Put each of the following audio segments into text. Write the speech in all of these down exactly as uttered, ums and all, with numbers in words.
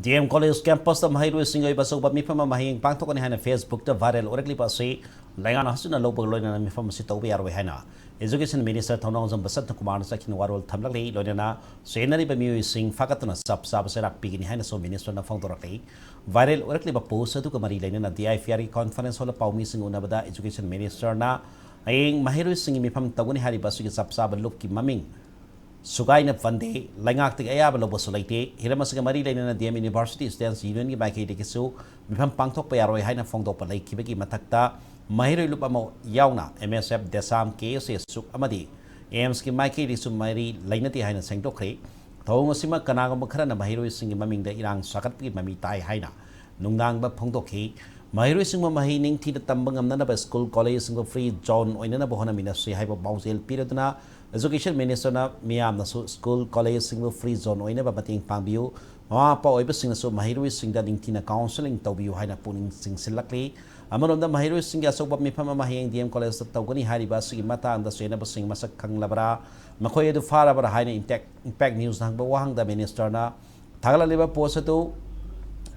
D M college ꯀꯦꯝꯄꯁꯇ ꯃꯍꯩꯔꯣꯏꯁꯤꯡꯒꯤ ꯑꯣꯏꯕ ꯑꯆꯧꯕ ꯃꯤꯐꯝ ꯑꯃ ꯍꯌꯦꯡ ꯄꯥꯡꯊꯣꯛꯀꯅꯤ ꯍꯥꯏꯅ ꯐꯦꯁꯕꯨꯛꯇ ꯚꯥꯏꯔꯦꯜ ꯑꯣꯏꯔꯛꯂꯤꯕ ꯑꯁꯤ ꯂꯩꯉꯥꯛꯅ ꯍꯧꯖꯤꯛꯅ ꯂꯧꯕꯒ ꯂꯣꯏꯅꯅ ꯃꯤꯐꯝ ꯑꯁꯤ ꯇꯧꯕ ꯌꯥꯔꯣꯏ ꯍꯥꯏꯅ ꯏꯖꯨꯀꯦꯁꯟ ꯃꯤꯅꯤꯁꯇꯔ ꯊꯧꯅꯥꯎꯖꯝ ꯕꯁꯟꯇ ꯀꯨꯃꯥꯔꯅ ꯆꯠꯈꯤꯕ ꯋꯥꯔꯣꯜ ꯊꯝꯂꯛꯂꯤ꯫ ꯂꯣꯏꯅꯅ ꯆꯦꯟꯅꯔꯤꯕ ꯃꯤꯑꯣꯏꯁꯤꯡ ꯐꯥꯒꯠꯇꯨꯅ ꯆꯞ ꯆꯥꯕ ꯆꯩꯔꯥꯛ ꯄꯤꯒꯅꯤ ꯍꯥꯏꯅꯁꯨ ꯃꯤꯅꯤꯁꯇꯔꯅ ꯐꯣꯡꯗꯣꯔꯛꯂꯤ꯫ ꯚꯥꯏꯔꯦꯜ ꯑꯣꯏꯔꯛꯂꯤꯕ ꯄꯣꯁ ꯑꯗꯨꯒ ꯃꯔꯤ ꯂꯩꯅꯅ ꯗꯤ ꯑꯥꯏ ꯄꯤ ꯑꯥꯔꯒꯤ ꯀꯣꯟꯐꯔꯦꯟꯁ ꯍꯣꯜꯗ ꯄꯥꯎꯃꯤꯁꯤꯡ ꯎꯅꯕꯗ ꯏꯖꯨꯀꯦꯁꯟ ꯃꯤꯅꯤꯁꯇꯔꯅ ꯍꯌꯦꯡ ꯃꯍꯩꯔꯣꯏꯁꯤꯡꯒꯤ ꯃꯤꯐꯝ ꯇꯧꯒꯅꯤ ꯍꯥꯏꯔꯤꯕ ꯑꯁꯤꯒꯤ ꯆꯞ ꯆꯥꯕ ꯂꯨꯞꯀꯤ ꯃꯃꯤꯡ ꯁꯨꯒꯥꯏꯅ ꯄꯟꯗꯦ꯫ ꯂꯩꯉꯥꯛꯇꯒꯤ ꯑꯌꯥꯕ ꯂꯧꯕꯁꯨ ꯂꯩꯇꯦ꯫ ꯍꯤꯔꯝ ꯑꯁꯤꯒ ꯃꯔꯤ ꯂꯩꯅꯅ ꯗꯤ ꯑꯦꯝ ꯌꯨꯅꯤꯚꯔꯁꯤꯇꯤ ꯁ꯭ꯇꯨꯗꯦꯟꯠꯁ ꯌꯨꯅꯤꯌꯟꯒꯤ ꯃꯥꯏꯀꯩꯗꯒꯤꯁꯨ ꯃꯤꯐꯝ ꯄꯥꯡꯊꯣꯛꯄ ꯌꯥꯔꯣꯏ ꯍꯥꯏꯅ ꯐꯣꯡꯗꯣꯛꯄ ꯂꯩꯈꯤꯕꯒꯤ ꯃꯊꯛꯇ ꯃꯍꯩꯔꯣꯏ ꯂꯨꯞ ꯑꯃ ꯌꯥꯎꯅ ꯑꯦꯝ ꯑꯦꯁ ꯑꯦꯐ, ꯗꯦꯁꯥꯝ, ꯀꯦ ꯑꯦꯁ ꯑꯦ ꯁꯨꯛ ꯑꯃꯗꯤ ꯑꯦꯝꯁꯀꯤ ꯃꯥꯏꯀꯩꯗꯒꯤꯁꯨ ꯃꯔꯤ ꯂꯩꯅꯗꯦ ꯍꯥꯏꯅ ꯁꯦꯡꯗꯣꯛꯈ꯭ꯔꯦ꯫ ꯊꯧꯑꯣꯡ ꯑꯁꯤꯃꯛ ꯀꯅꯥꯒꯨꯝꯕ ꯈꯔꯅ ꯃꯍꯩꯔꯣꯏꯁꯤꯡꯒꯤ ꯃꯃꯤꯡꯗ ꯏꯔꯥꯡ ꯁꯥꯒꯠꯄꯒꯤ ꯃꯃꯤ ꯇꯥꯏ ꯍꯥꯏꯅ ꯅꯨꯡꯅꯥꯡꯕ ꯐꯣꯡꯗꯣꯛꯈꯤ꯫ ꯃꯍꯩꯔꯣꯏꯁꯤꯡꯕꯨ ꯃꯍꯩ ꯅꯤꯡꯊꯤꯅ ꯇꯝꯕ ꯉꯝꯅꯅꯕ ꯁ꯭ꯀꯨꯜ ꯀꯣꯂꯦꯖꯁꯤꯡꯕꯨ ꯐ꯭ꯔꯤ ꯖꯣꯟ ꯑꯣꯏꯅꯅꯕ ꯍꯣꯠꯅꯃꯤꯟꯅꯁꯤ ꯍꯥꯏꯕ ꯄꯥꯎꯖꯦꯜ ꯄꯤꯔꯗꯨꯅ ꯏꯖꯨꯀꯦꯁꯟ ꯃꯤꯅꯤꯁꯇꯔꯅ ꯃꯤꯌꯥꯝꯅꯁꯨ ꯁ꯭ꯀꯨꯜ ꯀꯣꯂꯦꯖꯁꯤꯡꯕꯨ ꯐ꯭ꯔꯤ ꯖꯣꯟ ꯑꯣꯏꯅꯕ ꯃꯇꯦꯡ ꯄꯥꯡꯕꯤꯌꯨ꯫ ꯃꯃꯥ ꯃꯄꯥ ꯑꯣꯏꯕꯁꯤꯡꯅꯁꯨ ꯃꯍꯩꯔꯣꯏꯁꯤꯡꯗ ꯅꯤꯡꯊꯤꯅ ꯀꯥꯎꯟꯁꯦꯂꯤꯡ ꯇꯧꯕꯤꯌꯨ ꯍꯥꯏꯅ ꯄꯨꯛꯅꯤꯡ ꯆꯤꯡꯁꯤꯜꯂꯛꯂꯤ꯫ ꯑꯃꯔꯣꯝꯗ ꯃꯍꯩꯔꯣꯏꯁꯤꯡꯒꯤ ꯑꯆꯧꯕ ꯃꯤꯐꯝ ꯑꯃ ꯍꯌꯦꯡ ꯗꯤ ꯑꯦꯝ ꯀꯣꯂꯦꯖꯇ ꯇꯧꯒꯅꯤ ꯍꯥꯏꯔꯤꯕ ꯑꯁꯤꯒꯤ ꯃꯇꯥꯡꯗ ꯆꯦꯟꯅꯕꯁꯤꯡ ꯃꯁꯛ ꯈꯪꯂꯕ꯭ꯔꯥ? ꯃꯈꯣꯏ ꯑꯗꯨ ꯐꯥꯔꯕ꯭ꯔꯥ ꯍꯥꯏꯅ ꯏꯝꯄꯦꯛ, ꯏꯝꯄꯦꯛ ꯅ꯭ꯌꯨꯁꯅ ꯍꯪꯕ ꯋꯥꯍꯪꯗ ꯃꯤꯅꯤꯁꯇꯔꯅ ꯊꯥꯒꯠꯂꯛꯂꯤꯕ ꯄꯣꯁ ꯑꯗꯨ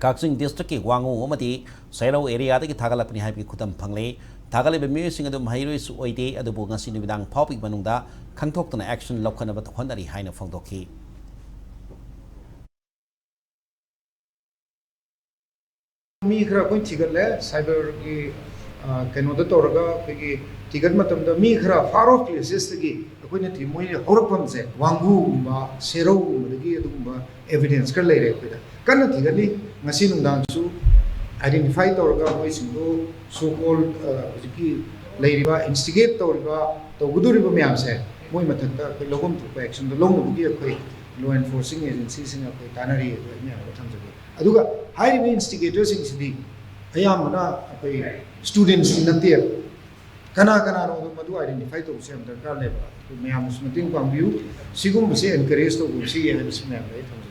ꯀꯛꯆꯤꯡ ꯗꯤꯁꯇ꯭ꯔꯤꯛꯀꯤ ꯋꯥꯉꯨ ꯑꯃꯗꯤ ꯁꯦꯔꯧ ꯑꯦꯔꯤꯌꯥꯗꯒꯤ ꯊꯥꯒꯠꯂꯛꯄꯅꯤ ꯍꯥꯏꯕꯒꯤ ꯈꯨꯗꯝ ꯐꯪꯂꯦ꯫ ꯊꯥꯒꯠꯂꯤꯕ ꯃꯤꯑꯣꯏꯁꯤꯡ ꯑꯗꯨ ꯃꯍꯩꯔꯣꯏꯁꯨ ꯑꯣꯏꯗꯦ, ꯑꯗꯨꯕꯨ ꯉꯁꯤ ꯅꯨꯃꯤꯗꯥꯡ ꯐꯥꯎꯕꯒꯤ ꯃꯅꯨꯡꯗ ꯈꯪꯗꯣꯛꯇꯨꯅ ꯑꯦꯛꯁꯟ ꯂꯧꯈꯠꯅꯕ ꯍꯣꯠꯅꯔꯤ ꯍꯥꯏꯅ ꯐꯣꯡꯗꯣꯛꯈꯤ꯫ ꯃꯤ ꯈꯔ ꯑꯩꯈꯣꯏ ꯊꯤꯒꯠꯂꯦ, ꯁꯥꯏꯕꯔꯒꯤ, ꯑ, ꯀꯩꯅꯣꯗ ꯇꯧꯔꯒ ꯑꯩꯈꯣꯏꯒꯤ ꯊꯤꯒꯠ ꯃꯇꯝꯗ ꯃꯤ ꯈꯔ ꯐꯥꯔ ꯑꯣꯐ ꯄ꯭ꯂꯦꯁꯦꯁꯇꯒꯤ ꯑꯩꯈꯣꯏꯅ ꯊꯤ-, ꯃꯣꯏ ꯍꯧꯔꯛꯐꯝꯁꯦ ꯋꯥꯡꯒꯨꯒꯨꯝꯕ, ꯁꯦꯔꯧꯒꯨꯝꯕꯗꯒꯤ ꯑꯗꯨꯒꯨꯝꯕ ꯑꯦꯚꯤꯗꯦꯟꯁ ꯈꯔ ꯂꯩꯔꯦ꯫ ꯑꯩꯈꯣꯏꯗ ꯀꯟꯅ ꯊꯤꯒꯠꯂꯤ꯫ ꯉꯁꯤ ꯅꯨꯡꯗꯥꯡꯁꯨ ꯑꯥꯏꯗꯦꯟꯇꯤꯐꯥꯏ ꯇꯧꯔꯒ ꯃꯣꯏꯁꯤꯡꯗꯨ ꯁꯣ ꯀꯣꯜ, ꯑ, ꯍꯧꯖꯤꯛꯀꯤ ꯂꯩꯔꯤꯕ, ꯏꯟꯁꯇꯤꯒꯦꯠ ꯇꯧꯔꯤꯕ, ꯇꯧꯒꯗꯧꯔꯤꯕ ꯃꯌꯥꯝꯁꯦ ꯃꯣꯏ ꯃꯊꯛꯇ ꯑꯩꯈꯣꯏ ꯂꯧꯐꯝ ꯊꯣꯛꯄ ꯑꯦꯛꯁꯟꯗꯣ ꯂꯧꯅꯕꯒꯤ ꯑꯩꯈꯣꯏ ꯂꯣ ꯑꯦꯟꯐꯣꯔꯁꯤꯡ ꯑꯦꯖꯦꯟꯁꯤꯁꯤꯡ ꯑꯩꯈꯣꯏ ꯇꯥꯟꯅꯔꯤ꯫ ꯑꯩꯈꯣꯏ ꯃꯌꯥꯝꯗ ꯊꯝꯖꯒꯦ꯫ ꯑꯗꯨꯒ ꯍꯥꯏꯔꯤꯕ ꯏꯟꯁꯇꯤꯒꯦꯇꯔꯁꯤꯡꯁꯤꯗꯤ ꯑꯌꯥꯝꯕꯅ ꯑꯩꯈꯣꯏ ꯁ꯭ꯇꯨꯗꯦꯟꯠꯁꯇꯤ ꯅꯠꯇꯦꯕ꯫ ꯀꯅꯥ ꯀꯅꯥꯅꯣꯗꯣ ꯃꯗꯨ ꯑꯥꯏꯗꯦꯟꯇꯤꯐꯥꯏ ꯇꯧꯕꯁꯦ ꯌꯥꯝ ꯗꯔꯀꯥꯔ ꯂꯩꯕ꯫ ꯑꯩꯈꯣꯏ ꯃꯌꯥꯝꯅꯁꯨ ꯃꯇꯦꯡ ꯄꯥꯡꯕꯤꯌꯨ꯫ ꯁꯤꯒꯨꯝꯕꯁꯦ ꯑꯦꯟꯀꯔꯦꯖ ꯇꯧꯕꯤꯕꯁꯤ ꯍꯥꯏꯕꯁꯤ ꯃꯌꯥꯝꯗ ꯑꯩ ꯊꯝꯖꯒꯦ꯫